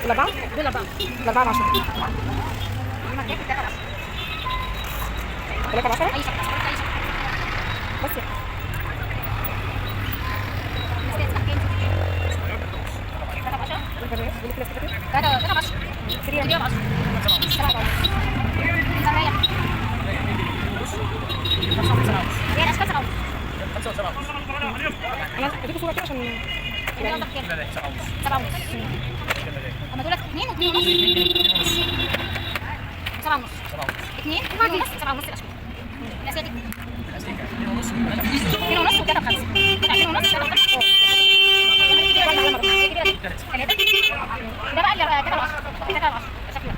الأربعة؟ الأربعة بعشرة. 3 ب10؟ بس أنا أديكوا صورة كده عشان 7 ونص. اما دول 2 و2 ونص. 7 ونص. 2 ونص 7 ونص. الاشكال الاساتيك 2 ونص 2 ونص و3 ب5 2 ونص 3 ب5. ده بقى اللي 3 ب10 3 ب10 شكلها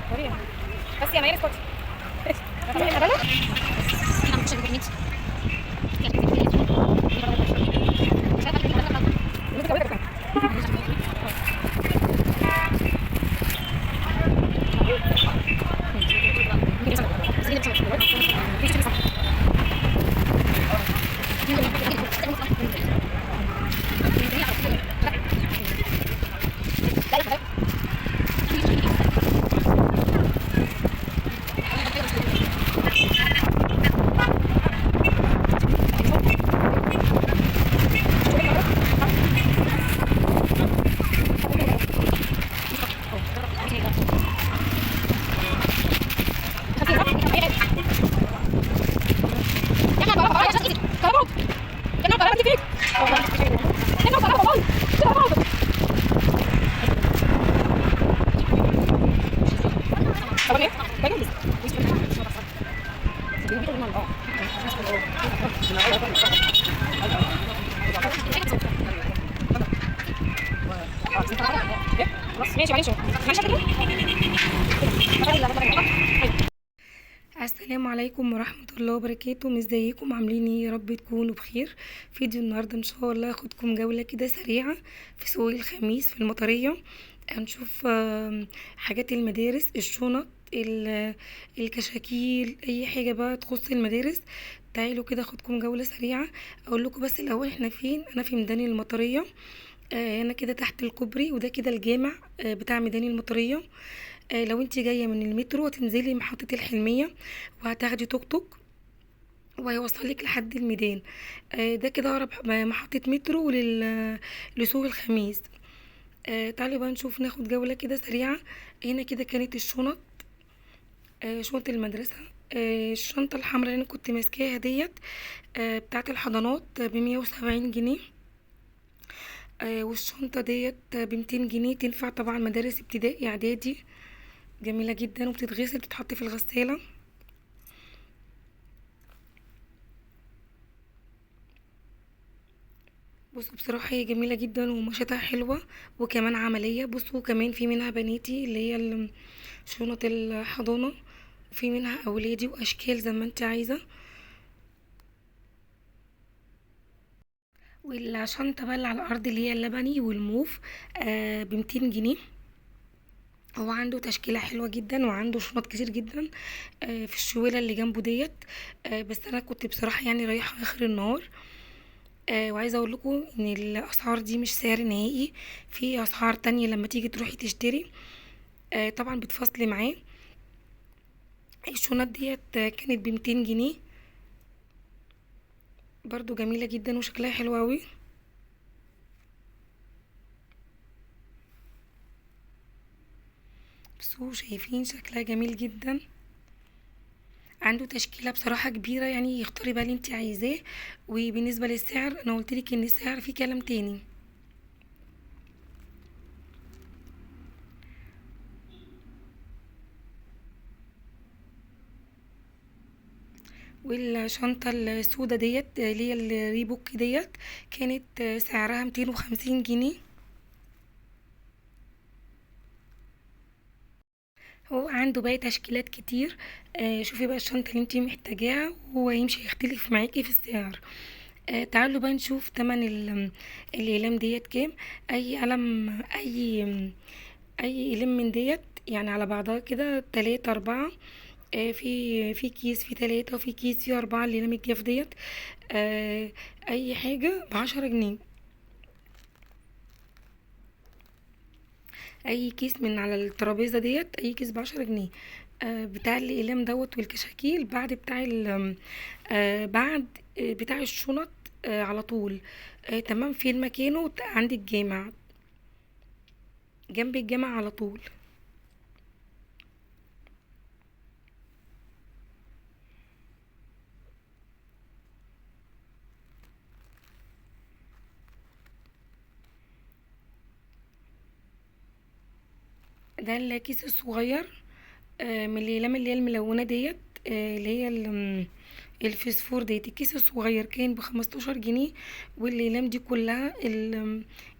بس يا ميري اسكتي. السلام عليكم ورحمة الله وبركاته. ازيكم عاملين ايه؟ يا رب تكونوا بخير. فيديو النهاردة ان شاء الله هاخدكم جولة كده سريعة في سوق الخميس في المطرية. هنشوف حاجات المدارس، الشنط، الكشاكيل، اي حاجة بقى تخص المدارس. تعالوا كده اخدكم جولة سريعة. اقول لكم بس الاول احنا فين. انا في ميدان المطرية، هنا كده تحت الكوبري، وده كده الجامع بتاع ميدان المطرية. لو انت جاية من المترو هتنزلي محطة الحلميه وهتاخدي توك توك وهيوصلك لحد الميدان. ده كده اقرب محطة مترو لسوق الخميس. تعالوا بقى نشوف، ناخد جولة كده سريعة. هنا كده كانت الشنط، شنط المدرسة. الشنطة الحمراء اللي انا كنت ماسكاها ديت بتاعه الحضانات ب170 جنيه. والشنطه ديت ب200 جنيه، تنفع طبعا مدارس ابتدائي اعدادي، جميلة جدا وبتتغسل، بتتحط في الغسالة. بصوا بصراحة هي جميلة جدا ومشتها حلوة وكمان عملية. بصوا كمان في منها بناتي اللي هي شنط الحضانة، وفي منها اولادي واشكال زي ما انت عايزة. والشنطة بقى اللي على الارض اللي هي اللبني والموف ب200 جنيه. هو عنده تشكيلة حلوة جدا وعنده شنط كتير جدا في الشوالة اللي جنبه ديت. بس انا كنت بصراحة يعني رايحة اخر النهار. وعايزة اقول لكم ان الاسعار دي مش سعر نهائي، في اسعار تانية لما تيجي تروحي تشتري. طبعا بتفاصلي معاه. الشنط ديت كانت ب200 جنيه، برضو جميلة جدا وشكلها حلو قوي. بصوا شايفين شكلها جميل جدا. عنده تشكيلة بصراحة كبيرة، يعني اختاري بقى اللي انت عايزاه. وبالنسبة للسعر انا قلتلك ان السعر فيه كلام تاني. والشنطة السودة ديت اللي هي الريبوك ديت كانت سعرها 250 جنيه. هو عنده باقي تشكيلات كتير. شوفي بقى الشنطة اللي انتي محتاجاها وهو يمشي يختلف معاكي في السعر. تعالوا بقى نشوف تمن الاقلام ديت كام. اي قلم، اي قلم من ديت يعني على بعضها كده 3 4. في كيس في 3 وفي كيس في 4 الاقلام الجاف ديت. اي حاجة ب10 جنيه. اي كيس من على الترابيزة ديت اي كيس ب10 جنيه. بتاع الاقلام دوت والكشاكيل بعد بتاع بعد بتاع الشنط على طول. تمام. فين مكانه؟ عند الجامع، جنب الجامع على طول. ده الكيس الصغير من الاقلام اللي هي الملونة ديت، اللي هي الفسفور ديت. الكيس الصغير كان ب15 جنيه، والاقلام دي كلها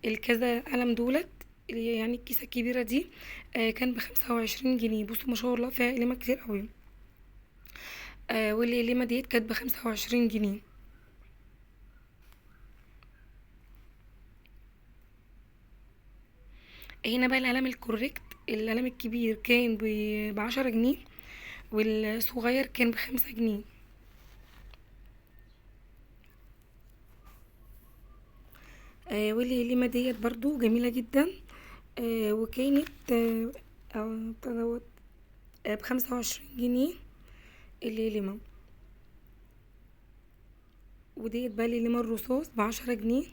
الكذا قلم دولت اللي هي يعني الكيسة الكبيرة دي كان ب25 جنيه. بصوا ما شاء الله فيها اقلام كتير قوي. والاقلامه ديت كانت ب25 جنيه. هنا بقى القلم الكوريكت، القلم الكبير كان ب10 جنيه، والصغير كان ب5 جنيه. والقلمة ديت برضو جميلة جدا، وكانت ب25 جنيه القلمة. وديت بقى القلمة الرصاص ب10 جنيه.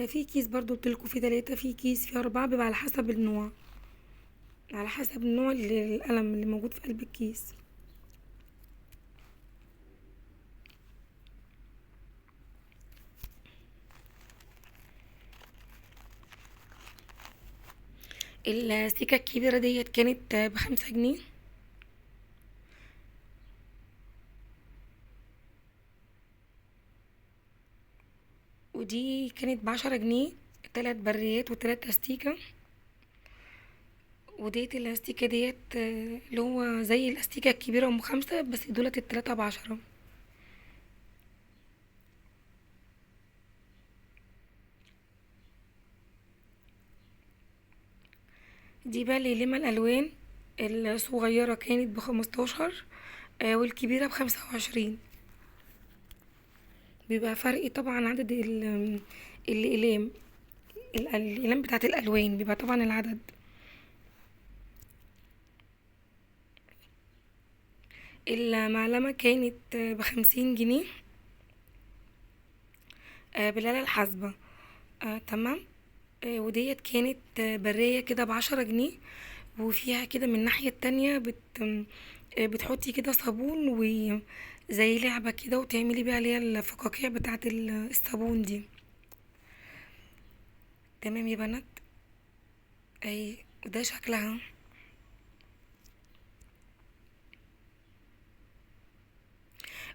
في كيس برضو قلتلكوا فيه 3، في كيس فيه 4، بيبقى على حسب النوع، على حسب النوع القلم اللي موجود في قلب الكيس. السيكة الكبيرة ديت كانت ب5 جنيه. ودي كانت ب10 جنيه، 3 بريات و3 استيكة. وديت الاستيكة ديت اللي هو زي الاستيكة الكبيرة ام 5، بس دولت ال3 ب10. دي بقى القلمة الالوان الصغيرة كانت ب15، والكبيرة ب25. بيبقى فرق طبعا عدد الاقلام، الاقلام بتاعت الالوان بيبقى طبعا العدد. المعلمة كانت ب50 جنيه، بالآلة الحاسبة. تمام. وديت كانت برية كده ب10 جنيه، وفيها كده من الناحية التانية بتحطي كده صابون وزي لعبة كده، وتعملي بيها اللي هي الفقاقيع بتاعت الصابون دي. تمام يا بنات. اهي وده شكلها.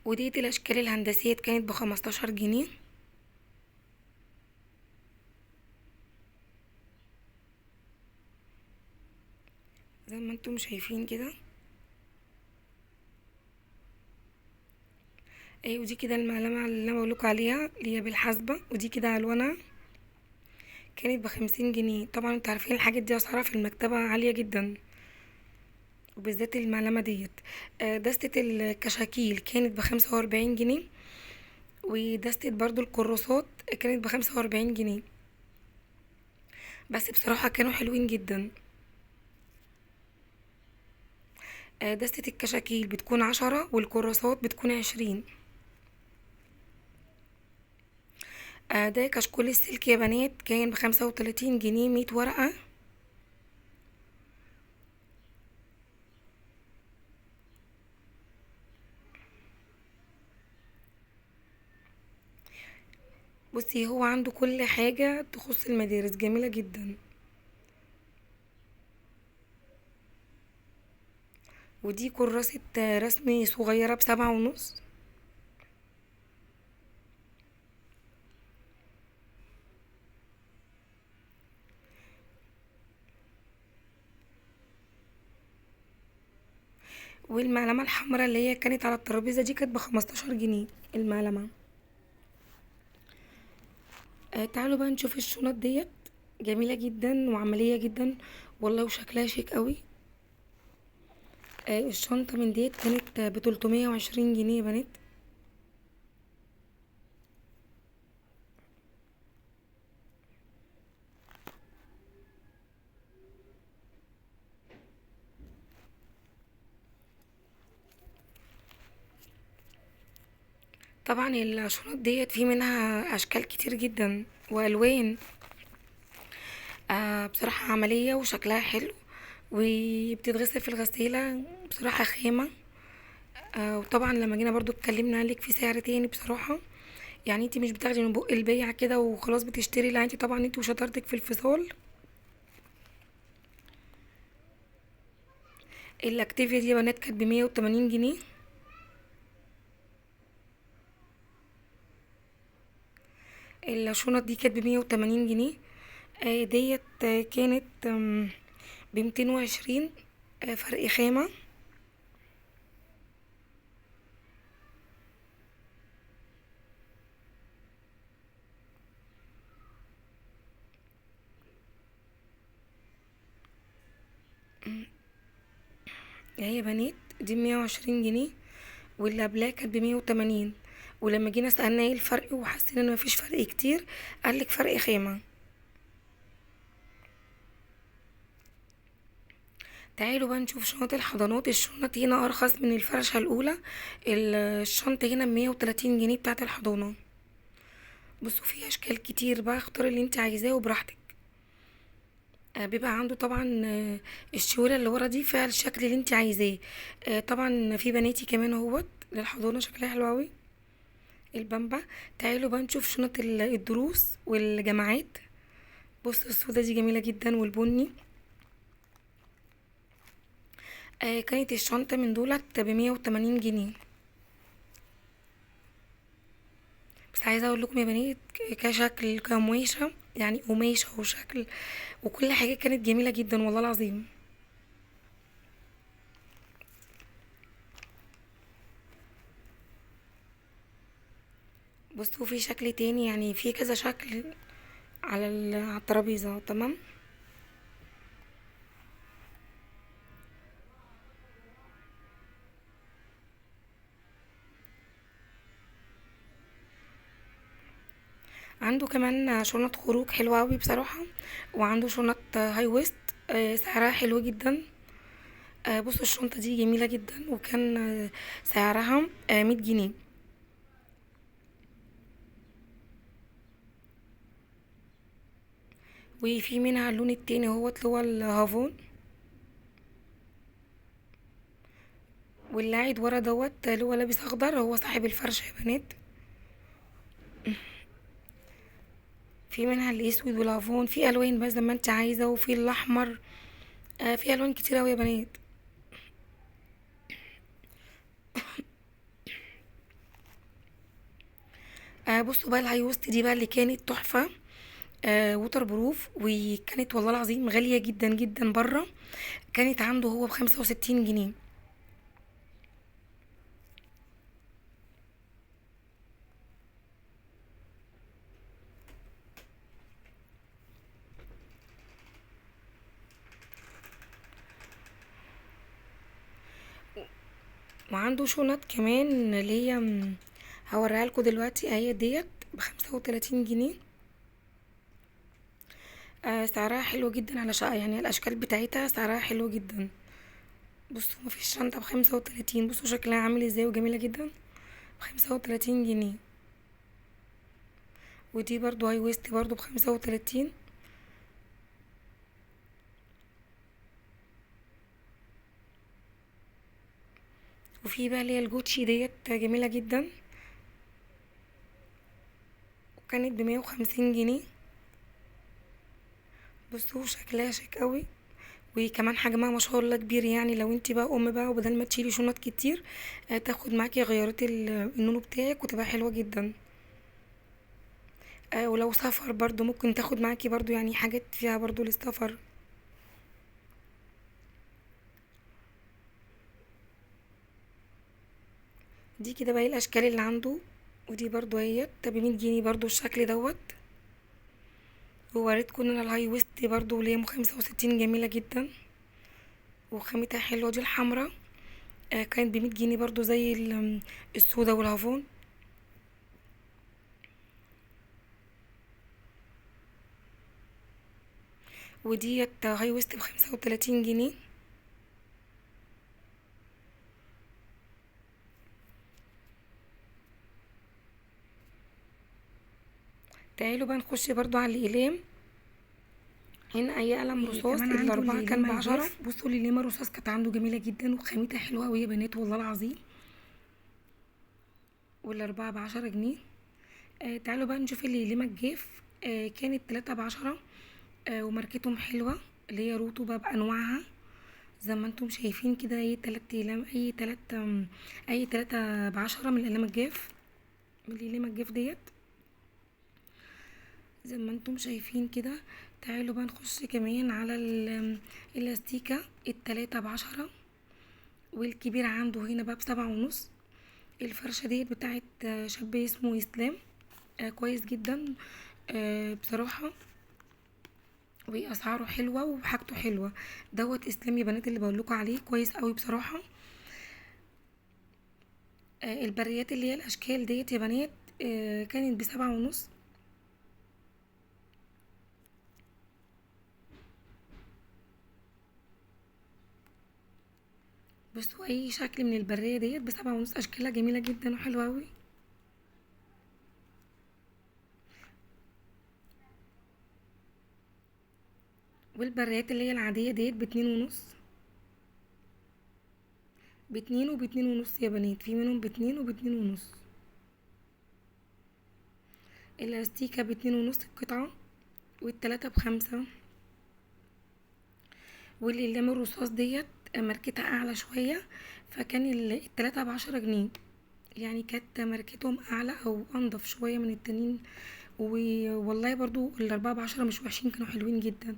وديت الاشكال الهندسية كانت ب15 جنيه. زي ما انتم شايفين كده. ايوه ودي كده المعلمة اللي انا بقولكوا عليها اللي هي بالحاسبة، ودي كده الوانها كانت ب50 جنيه. طبعا انتوا عارفين الحاجات دي اسعارها في المكتبة عالية جدا، وبالذات المعلمة ديت. دستة الكشاكيل كانت ب45 جنيه، ودستة برضو الكراسات كانت ب45 جنيه، بس بصراحة كانوا حلوين جدا. دستة الكشاكيل بتكون 10 والكراسات بتكون 20. ده كشكول السلك يا بنات كان ب35 جنيه 100 ورقة. بصي هو عنده كل حاجة تخص المدارس، جميلة جدا. ودي كراسة رسم صغيرة ب7.5. والمعلمة الحمراء اللي هي كانت على الترابيزة دي كانت ب15 جنيه المعلمة. تعالوا بقى نشوف الشنط ديت، جميلة جدا وعملية جدا والله، وشكلها شيك قوي. الشنطة من ديت كانت ب320 جنيه يا بنات. طبعا الشنط ديت في منها اشكال كتير جدا والوان، بصراحة عملية وشكلها حلو، وبتتغسل في الغسالة بصراحة خامة. وطبعا لما جينا برضو اتكلمنا عليك في سعر تاني بصراحة، يعني انتي مش بتاخدي من بق البيع كده وخلاص بتشتري، لا انتي طبعا انتي وشطارتك في الفصال. الاكتيفيا دي يا بنات كانت ب180 جنيه. الشنط دي كانت ب180 جنيه. ديت كانت ب220، فرق خامة. اهي يا بنات دي ب120 جنيه، واللي قبلها كانت ب180. ولما جينا سألنا ايه الفرق وحسينا ان مفيش فرق كتير، قالك فرق خامة. تعالوا بقى نشوف شنط الحضانات. الشنط هنا ارخص من الفرشة الاولى، الشنطة هنا ب130 جنيه بتاعة الحضانة. بصوا في اشكال كتير بقى، اختاري اللي انت عايزاه وبراحتك. بيبقى عنده طبعا الشوله اللي ورا دي فيها الشكل اللي انت عايزاه. طبعا في بناتي كمان اهوت للحضانه شكلها حلو قوي البامبا. تعالوا بقى نشوف شنط الدروس والجامعات. بصوا السودا دي جميلة جدا والبني. كانت الشنطة من دولت ب180 جنيه. بس عايزه اقول لكم يا بنات كشكل كقماشه، يعني قماشة وشكل وكل حاجة كانت جميلة جدا والله العظيم. بصوا في شكل تاني، يعني في كذا شكل على الترابيزة. تمام. عنده كمان شنط خروج حلوة قوي بصراحة، وعنده شنط high waist سعرها حلو جدا. بصوا الشنطة دي جميلة جدا، وكان سعرها 100 جنيه. وفي منها اللون التاني اهوت اللي هو الهافون. واللي قاعد ورا دوت اللي هو لابس اخضر هو صاحب الفرشة يا بنات. في منها الاسود والهافون، في الوان بس زي ما انت عايزه، وفي الاحمر، في الوان كتير اوي يا بنات. بصوا بقى ال high waist دي بقى اللي كانت تحفة. waterproof، وكانت والله العظيم غالية جدا جدا بره، كانت عنده هو ب65 جنيه. وعنده شنط كمان اللي هي هوريها لكم دلوقتي اهي ديت ب35 جنيه. سعرها حلو جدا على شقة، يعني الاشكال بتاعتها سعرها حلو جدا. بصوا مفيش شنطة ب35، بصوا شكلها عامل ازاي وجميلة جدا، ب35 جنيه. ودي برضو high waist برضو ب35. وفي بقى اللي هي الجوتشي ديت جميلة جدا، وكانت ب150 جنيه. بصوا شكلها شيك قوي، وكمان حجمها ما شاء الله كبير، يعني لو انت بقى ام بقى وبدل ما تشيلي شنط كتير تاخد معاكي غيارات النونو بتاعك وتبقى حلوة جدا. ولو سفر برضو ممكن تاخد معاكي برضو، يعني حاجات فيها برضو للسفر. دي كده بقى الاشكال اللي عنده. ودي برضو اهيت ب100 جنيه برضو الشكل دوت. ووريتكم ان انا ال high waist برضو اللي هي 65 جميلة جدا وخامتها حلوة. دي الحمراء كانت ب100 جنيه برضو زي السودا والهافون. وديت high waist ب35 جنيه. تعالوا بقى نخش برضو على الاقلام. هنا اي قلم رصاص، الاربعة كان ب10. بصوا الاقلام الرصاص كانت عنده جميلة جدا وخامتها حلوة قوي يا بنات والله العظيم، والاربعة ب10 جنيه. تعالوا بقى نشوف الاقلام الجاف. كانت 3 ب10، وماركتهم حلوة اللي هي روتو بقى بانواعها زي ما انتم شايفين كده. اي 3 اقلام، اي 3 ب10 من الاقلام الجاف، من الاقلام الجاف ديت زي ما انتم شايفين كده. تعالوا بقى نخش كمان على الاستيكة، 3 ب10، والكبير عنده هنا بقى ب7.5. الفرشة ديت بتاعت شاب اسمه اسلام، كويس جدا بصراحة، واسعاره حلوة وحاجته حلوة. دوت اسلام يا بنات اللي بقولكوا عليه، كويس قوي بصراحة. البريات اللي هي الاشكال ديت يا بنات كانت ب7.5. بصوا اي شكل من البرية ديت ب7.5، اشكالها جميلة جدا وحلوه قوي. والبريات اللي هي العادية ديت ب2.5، ب2 وب2.5 يا بنات، في منهم ب2 وب2.5. الاستيكه ب2.5 القطعة، والتلاته ب5. والاقلام الرصاص ديت ماركتها اعلى شوية، فكان التلاتة ب10 جنيه، يعني كانت ماركتهم اعلى او انضف شوية من التانيين. والله برضو الاربعة ب10 مش وحشين، كانوا حلوين جدا.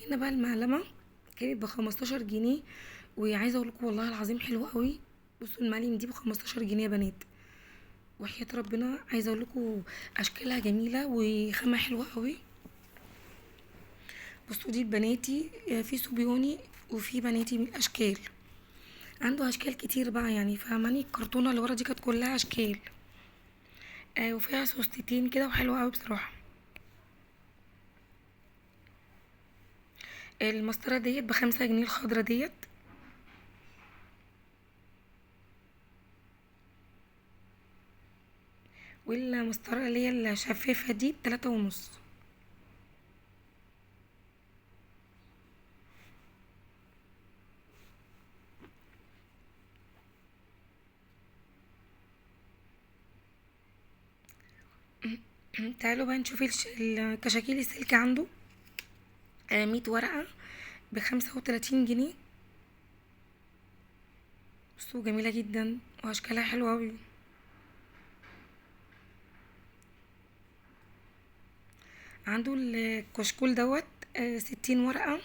هنا بقى المعلمة كانت ب15 جنيه، وعايزه اقول لكم والله العظيم حلوة قوي. بصوا المعلم دي ب15 جنيه يا بنات، وحياة ربنا عايزه اقول لكم اشكالها جميلة وخامه حلوة قوي. بصوا دي بناتي، في صبياني وفي بناتي من الاشكال، عنده اشكال كتير بقى يعني فاهماني. الكرتونه اللي ورا دي كانت كلها اشكال، وفيها سوستتين كده وحلوه قوي بصراحة. المسطره ديت ب5 جنيه الخضرة ديت. والمسطره اللي هي الشفافه دي ب3.5. تعالوا بقى نشوف الكشاكيل السلك عنده 100 ورقة ب35 جنيه. بصوا جميلة جدا واشكالها حلوة اوي. عنده الكشكول دوت 60 ورقة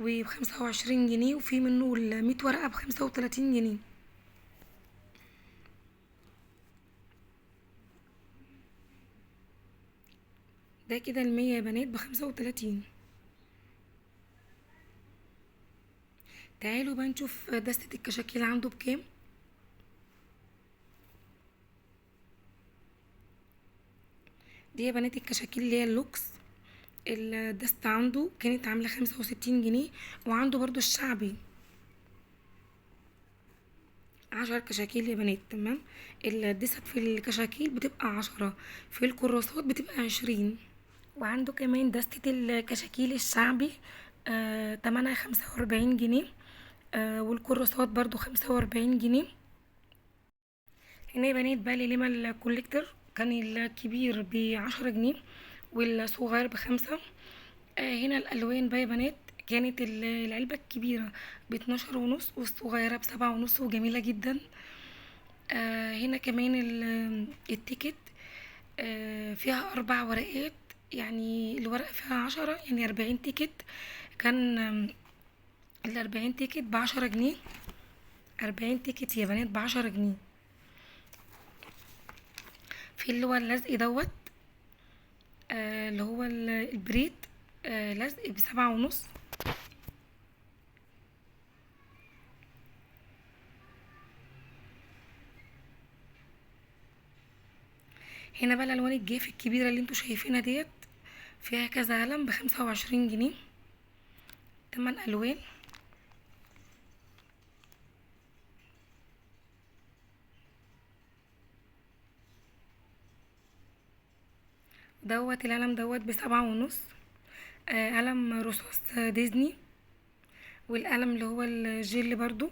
و25 جنيه، وفي منه 100 ورقة ب35 جنيه. ده كده 100 يا بنات ب35. تعالوا بقى نشوف دستة الكشاكيل عنده بكام. دي يا بنات الكشاكيل اللي هي اللوكس، الدستة عنده كانت عاملة 65 جنيه. وعنده برضو الشعبي 10 كشاكيل يا بنات. تمام، الدست في الكشاكيل بتبقى 10، في الكراسات بتبقى 20. وعنده كمان دستة الكشاكيل الشعبي تمنها 45 جنيه، والكراسات برضو 45 جنيه. هنا يا بنات بقى لما ال collector كان الكبير ب10 جنيه والصغير ب5. هنا الالوان بقى يا بنات كانت العلبة الكبيرة ب12.5 والصغيرة ب7.5، وجميلة جدا. هنا كمان ال ticket فيها 4 ورقات، يعني الورقة فيها 10، يعني 40 ticket. كان 40 ticket ب10 جنيه، 40 ticket يا بنات ب10 جنيه. في اللي هو اللزق دوت اللي هو البريد لزق ب7.5. هنا بقى الالوان الجاف الكبيرة اللي انتوا شايفينها ديت فيها كذا قلم ب25 جنيه، 8 الوان. دوت القلم دوت ب7.5، قلم رصاص ديزني. والقلم اللي هو الجل برضو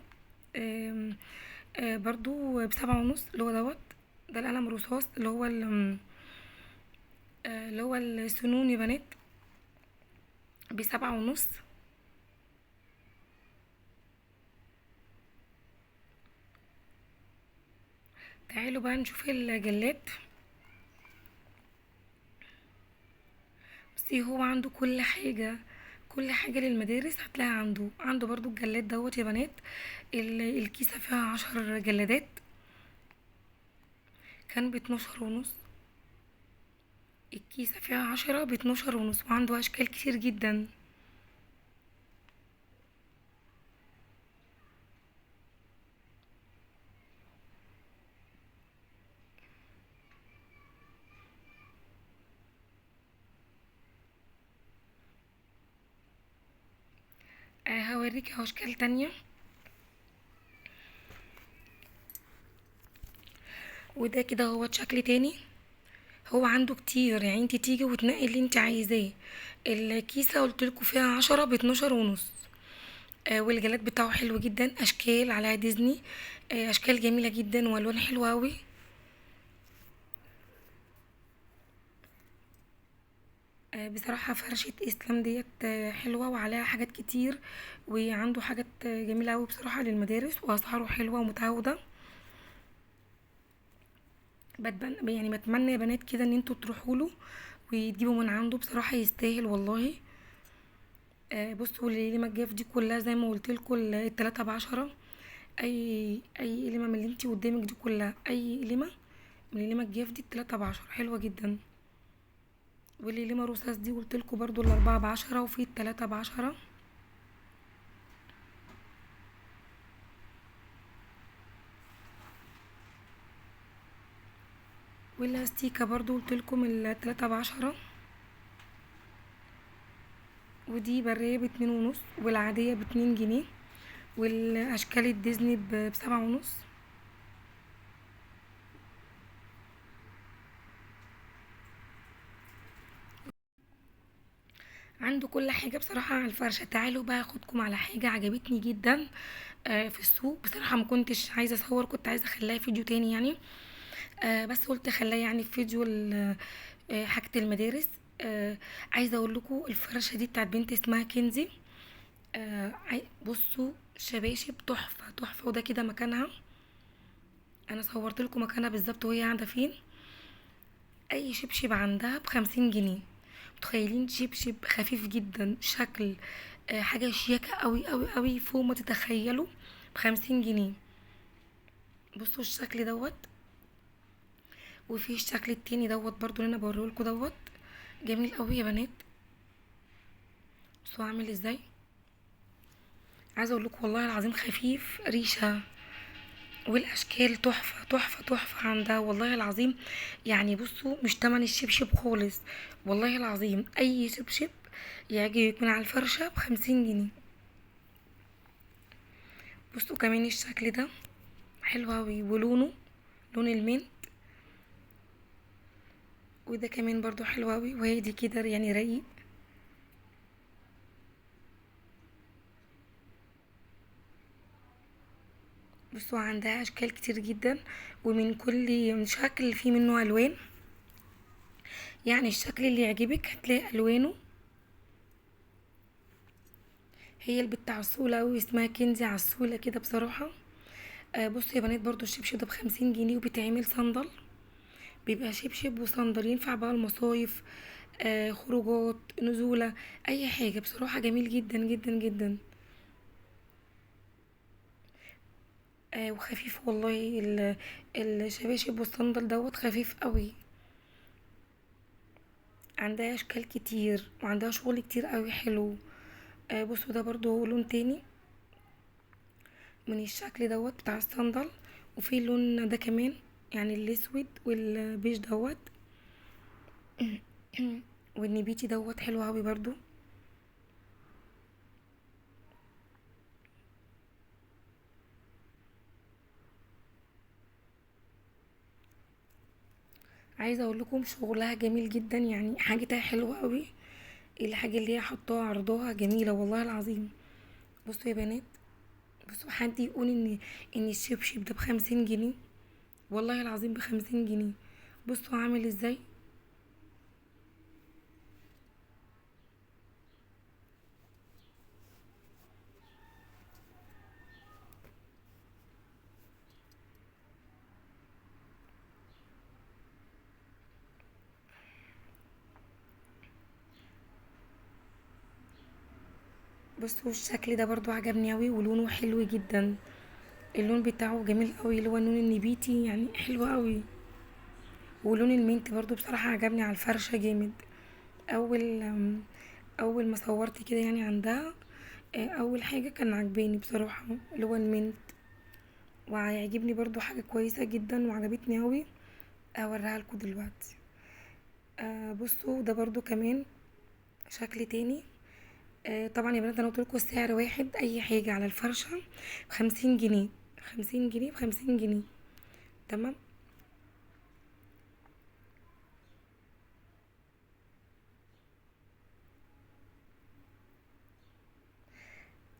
برضو ب7.5 اللي هو دوت، ده القلم رصاص اللي هو اللي هو السنون يا بنات ب7.5. تعالوا بقى نشوف الجلات. بصي هو عنده كل حاجة، كل حاجة للمدارس هتلاقيها عنده. عنده برضو الجلاد دوت يا بنات، الكيسة فيها 10 جلادات، كان ب12.5. الكيسة فيها 10 ب12.5، وعنده أشكال كتير جدا. هوريك اهو اشكال تانية. وده كده هو شكل تاني، هو عنده كتير، يعني انت تيجي وتنقي اللي انت عايزاه. الكيسة قلتلكوا فيها 10 ب12.5. والجلاد بتاعه حلو جدا، اشكال عليها ديزني، اشكال جميلة جدا والوان حلوة اوي. بصراحة فرشة اسلام ديت حلوة وعليها حاجات كتير، وعنده حاجات جميلة اوي بصراحة للمدارس، واسعاره حلوة ومتعودة. يعني بتمنى يا بنات كده ان انتوا تروحوا له وتجيبوا من عنده، بصراحة يستاهل والله. بصوا القلمة الجاف دي كلها زي ما قلت لكم 3 ب10. اي قلمة من اللي انتي قدامك دي كلها، اي قلمة من القلمة الجاف دي 3 ب10، حلوة جدا. والقلمة الرصاص دي قلت لكم برضو 4 ب10، وفي 3 ب10. واللاستيكة برضو قلت لكم 3 ب10. ودي برية ب2.5، والعادية ب2 جنيه، والاشكال الديزني ب7.5. عنده كل حاجة بصراحة على الفرشة. تعالوا بقى اخدكم على حاجة عجبتني جدا في السوق. بصراحة ما كنتش عايزة اصور، كنت عايزة اخليها فيديو تاني يعني، بس قلت اخليها يعني في فيديو حاجة المدارس. عايزة اقول لكم الفرشة دي بتاعت بنت اسمها كنزي. بصوا شباشب تحفة تحفة، وده كده مكانها، انا صورت لكم مكانها بالظبط وهي قاعدة فين. اي شبشب عندها ب50 جنيه. متخيلين شبشب خفيف جدا، شكل حاجة شياكه قوي قوي قوي فوق ما تتخيلوا، ب50 جنيه. بصوا الشكل دوت، وفي الشكل التاني دوت برضو اللي انا بوريهولكوا دوت، جميل قوي يا بنات. بصوا عامل ازاي، عايزه اقول لكم والله العظيم خفيف ريشه، والاشكال تحفة تحفة تحفة عندها والله العظيم. يعني بصوا مش تمن الشبشب خالص والله العظيم، اي شبشب يعجبك من على الفرشة ب50 جنيه. بصوا كمان الشكل ده حلو اوي، ولونه لون ال mint، وده كمان برضو حلو اوي، وهادي كده يعني رايق. بصوا عندها اشكال كتير جدا، ومن كل شكل في منه الوان، يعني الشكل اللي يعجبك هتلاقي الوانه. هي البت عسوله اوي، اسمها كنزي عسوله كده بصراحة. بصوا يا بنات برضو الشبشب ده ب50 جنيه، وبيتعمل صندل، بيبقى شبشب وصندل، ينفع بقى المصايف، خروجات، نزوله، اي حاجة. بصراحة جميل جدا جدا جدا، وخفيف والله. الشباشب والصندل دوت خفيف قوي. عندها اشكال كتير وعندها شغل كتير قوي حلو. بصوا ده برضو لون تاني من الشكل دوت بتاع الصندل، وفي اللون ده كمان يعني الاسود والبيج دوت والنبيتي دوت حلو قوي برضو. عايزه اقول لكم شغلها جميل جدا، يعني حاجتها حلوة قوي، الحاجة اللي هي حطاها عرضها جميلة والله العظيم. بصوا يا بنات، بصوا حد يقول ان الشبشب ده ب50 جنيه، والله العظيم ب50 جنيه. بصوا عامل ازاي. بصوا الشكل ده برضو عجبني اوي، ولونه حلو جدا، اللون بتاعه جميل قوي اللي هو اللون النبيتي، يعني حلو قوي. ولون ال mint برضو بصراحة عجبني على الفرشة جامد. اول ما صورت كده يعني عندها، اول حاجة كان عجباني بصراحة اللي هو ال mint، وهيعجبني برضو حاجة كويسة جدا وعجبتني قوي، اوريها لكم دلوقتي. بصوا ده برضو كمان شكل تاني. طبعا يا بنات انا قلت لكم السعر واحد، اي حاجة على الفرشة ب50 جنيه، 50 جنيه ب50 جنيه، تمام.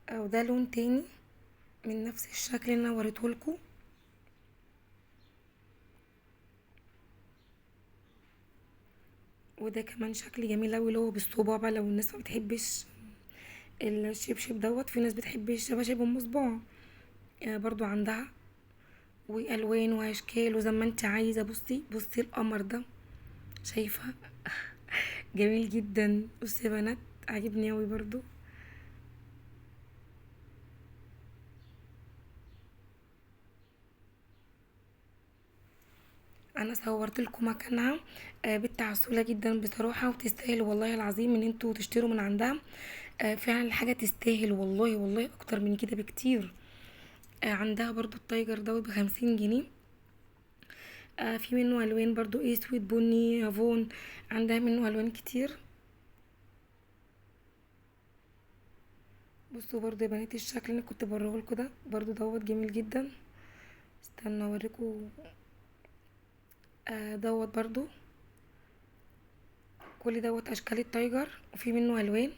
او ده لون تاني من نفس الشكل اللي انا وريته لكم. وده كمان شكل جميل اوي اللي هو بالصباع بقى، لو الناس ما بتحبش الشبشب دوت، في ناس بتحب الشباشب ام صباع، برضو عندها، والوان واشكال وزي ما انت عايزه. بصي بصي القمر ده، شايفه؟ جميل جدا. بصي يا بنات عاجبني اوي برضو. انا صورت لكم مكانها، بنت عسوله جدا بصراحة، وتستاهل والله العظيم ان انتوا تشتروا من عندها. فعلا الحاجة تستاهل والله، والله اكتر من كده بكتير. عندها برضو ال tiger دوت ب50 جنيه، في منه الوان برضو اسود بني هافون، عندها منه الوان كتير. بصوا برضو يا بنات الشكل اللي كنت بوريهولكوا ده برضو دوت جميل جدا، استنى اوريكم. دوت برضو كل دوت اشكال ال tiger، وفي منه الوان،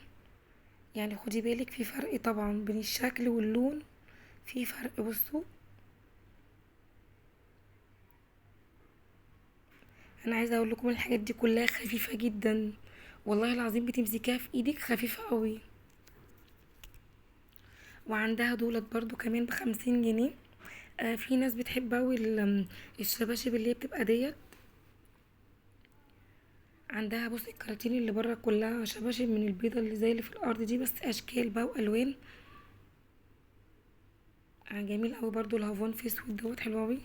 يعني خدي بالك في فرق طبعا بين الشكل واللون، في فرق. بصوا انا عايزه اقول لكم الحاجات دي كلها خفيفة جدا والله العظيم، بتمسكيها في ايدك خفيفة قوي. وعندها دولت برضو كمان ب50 جنيه. في ناس بتحب اوي الشباشب اللي هي بتبقى ديت، عندها بصي الكراتين اللي بره كلها شباشب من البيضة اللي زي اللي في الارض دي، بس اشكال بقى والوان. جميل قوي برضو الهافون في اسود دوت، حلو قوي.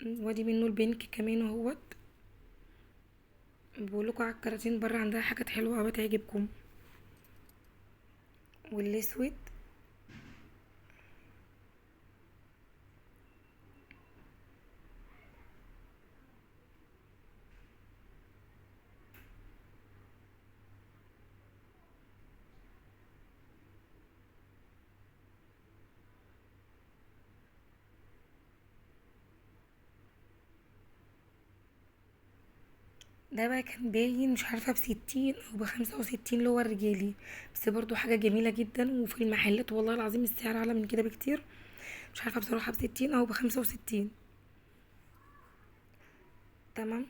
وادي منه ال pink كمان اهوت. بقولكوا على الكراتين بره عندها حاجات حلوة قوي تعجبكم. والاسود ده بقى كان باين مش عارفه ب60 او ب65 اللي هو الرجالي، بس برضو حاجة جميلة جدا. وفي المحلات والله العظيم السعر اعلى من كده بكتير، مش عارفه بصراحة ب60 او ب65. تمام.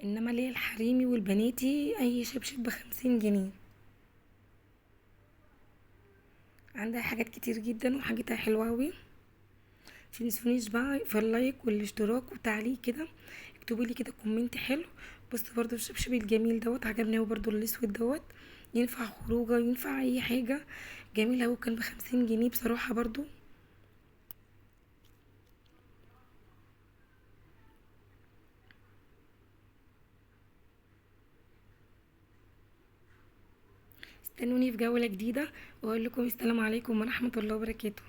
انما ليه الحريمي والبناتي اي شبشب ب50 جنيه. عندها حاجات كتير جدا وحاجتها حلوة قوي. متنسونيش بقى في ال like والاشتراك وتعليق كده، اكتبوا لي كده comment حلو. بصوا برضو الشبشب الجميل دوت عجبني قوي، برضو الاسود دوت ينفع خروجه ينفع اي حاجة، جميل قوي. كان ب50 جنيه بصراحة برضو. استنوني في جولة جديدة واقول لكم السلام عليكم ورحمة الله وبركاته.